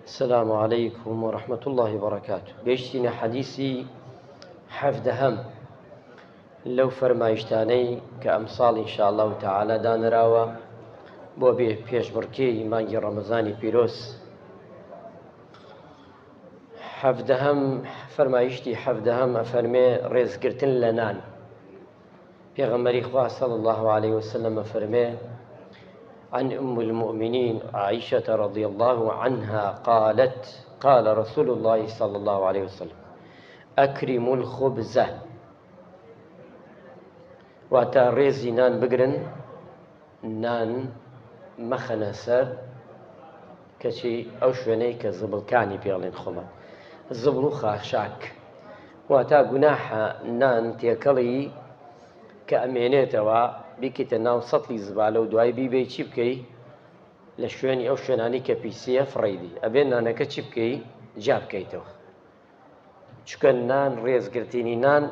السلام علیکم و رحمة اللە وبرکاته گەیشتینە حەدیسی حەڤدەهەم لەو فەرمایشتانەی کە ئەمساڵ ان شاء اللە تعالی دانراوە بۆ بێ پێشبڕکێی مانگی ڕەمەزانی پیرۆز حەڤدەهەم فەرمایشتی حەڤدەهەم ئەفەرمێ ڕێزگرتن لە نان پێغەمبەری خوا صلی اللە علیه وسلم ئەفەرمێ عن أم المؤمنين عائشة رضي الله عنها قالت قال رسول الله صلى الله عليه وسلم أكرموا الخبز واتە ڕێزی نان بگرن نان مەخەنە سەر کەچی ئەو شوێنەی کە زبڵکانی پێڵێن خۆمان زبڵ و خاشاک واتا گوناحە نان تێکەڵی کە ئەمێنێتەوە بیکەیتە ناو سەتڵی زبالە و دوای بیبەی چی بکەی لە شوێنی ئەو شوێنانی کە پیسیە فڕێیدی ئەبێ نانەکە چی بکەی جیا بکەیتەوە چونکە نان ڕێزگرتینی نان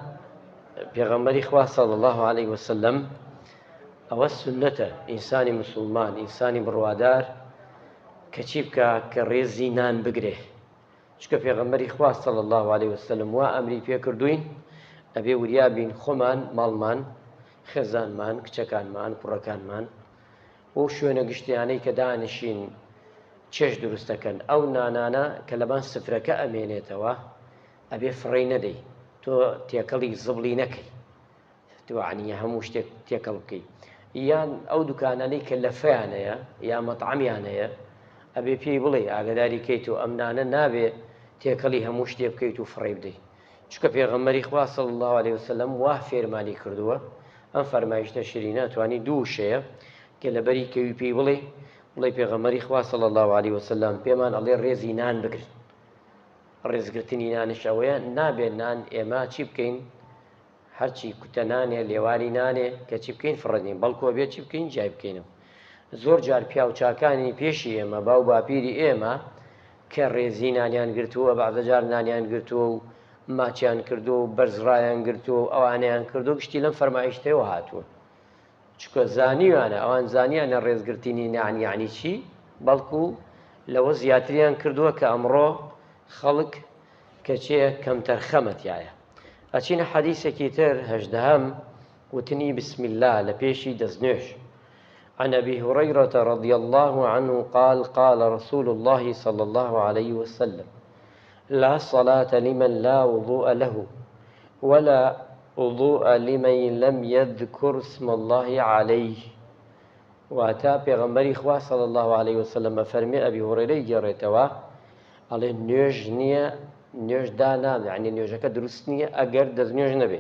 پێغەمبەری خوا صلی الله علیه وسلم ئەوە سنەتە ئینسانی مسلمان ئینسانی بڕوادار کە چی بکە کە ڕێزی نان بگرێ چونکە پێغەمبەری خوا صلی اللە علیە وسلم وا ئەمری پێ کردوین ئەبێ وریا بین خۆمان ماڵمان خێزانمان کچەکانمان کوڕەکانمان و شوێنە گشتیانەی کە دانشین چێش دروست دەکەن ئەو نانانە کە لەبان سفرەکە ئەمێنێتەوە ئەبێ فڕێی نەدەی تۆ تێکەڵی زبڵی نەکەی توانی هەموو شتێک تێکەڵ بکەی یان ئەو دوکانانەی کە لەفەیان هەیە یا مەتعەمیان هەیە ئەبێ پێی بڵێ ئاگداری کەیت و ئەم نانە نابێ تێکەڵی هەموو شتێ بکەیت و فڕێ بدەیت چونکە پێغەمبەری خوا صلی الله علیه وسلم وا فێرمانی کردووە ئەم فەرمایشتە شیرینە توانی دوو وشەیە کە لەبەری کەوی پێی بڵێ بڵێ پێغەمبەری خوا صلی الله علیه وسلم پێمان ئەڵێ ڕێزی نان بگرن ڕێزگرتنی نانش ئەوەیە نابێ نان ئێمە چی بکەین هەرچی کوتە نانێ لێواری نانێ کە چی بکەین فڕێدەین بەڵکو ئەبێ چی بکەین جیای بکەینەوە زۆر جار پیاو چاکانی پێشی ئێمە باو باپیری ئێمە کە ڕێزی نانیان گرتووە بەعزە جار نانیان گرتووە و ماچیان کردووە و بەرز ڕایان گرتووە و ئەوانەیان کردو گشتی لەم فەرمایشتەوە هاتوون چکە زانیوانە ئەوان زانیانە ڕێزگرتنی نان یعنی چی بەڵکو لەوە زیاتریان کردووە کە ئەمڕۆ خەڵک کەچێ کەمتەرخەمە تیایە. ئەچینە حەدیسێکی تر هەژدەهەم وتنی بسم اللە لە پێشی دەستنوێژ عن أبي هريرة رضي الله عنه قال قال رسول الله صلى الله عليه وسلم لا صلاة لمن لا وضوء له ولا وضوء لمن لم يذكر اسم الله عليه واتە پێغەمبەری خوا صلی الله علیه وسلم ئەفەرمێ ئەبی هوڕەیرەی گێڕێتەوە ئەڵێ نوێژ نییە نوێژ دانا یعنی نوێژەکە دروست نییە ئەگەر دەست نوێژ نەبێ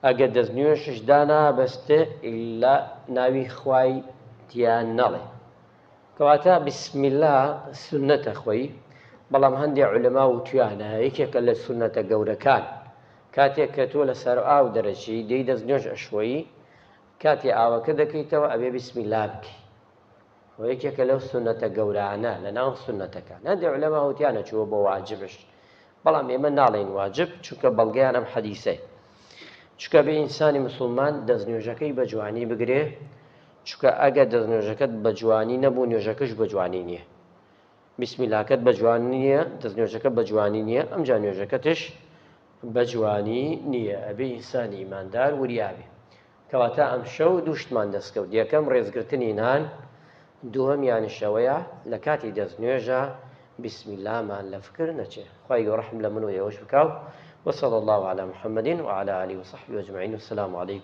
ئەگەر دەست نوێژش دانا بەستێ ئیلا ناوی خوای تیا نەڵێ کەواتە بسم الله سنەتە خۆی بەڵام هەندێ علەما وتویانە یەکێکە لە سنەتە گەورەکان کاتێک کە تۆ لەسەر ئاو دەرەچی دەی دەست نوێژ ئەشۆیی کاتێ ئاوەکە دەکەیتەوە ئەبێ بسم اللە بکەی ئەوە یەکێکە لەو سوننەتە گەورانە لە ناو سوننەتەکان هەندێک عولەما وتیانە چووە بۆ واجبش بەڵام ئێمە ناڵێین واجب چونکە بەڵگەیان ئەم حەدیسەیە چونکە بێ ئینسانی مسلمان دەستنوێژەکەی بە جوانی بگرێ چونکە ئەگەر دەستنوێژەکەت بە جوانی نەبوو نوێژەکەش بە جوانی نییە بیسمیلاکەت بە جوانی نییە دەستنوێژەکە بە جوانی نییە ئەمجا نوێژەکەتش بە جوانی نییە ئەبێ ئینسانی ئیماندار وریا بێ کەواتە ئەمشەو دوو شتمان دەست کەوت یەکەم ڕێزگرتنی نان دووەمیانش ئەوەیە لە کاتی دەست نوێژا بسم اللە مان لە فکر نەچێ خوای گەورە ڕەحم لە من و ئێوەش بکا و وصلی اللە علی محمد وعلی آله وصحبه اجمعین والسلام علیکم.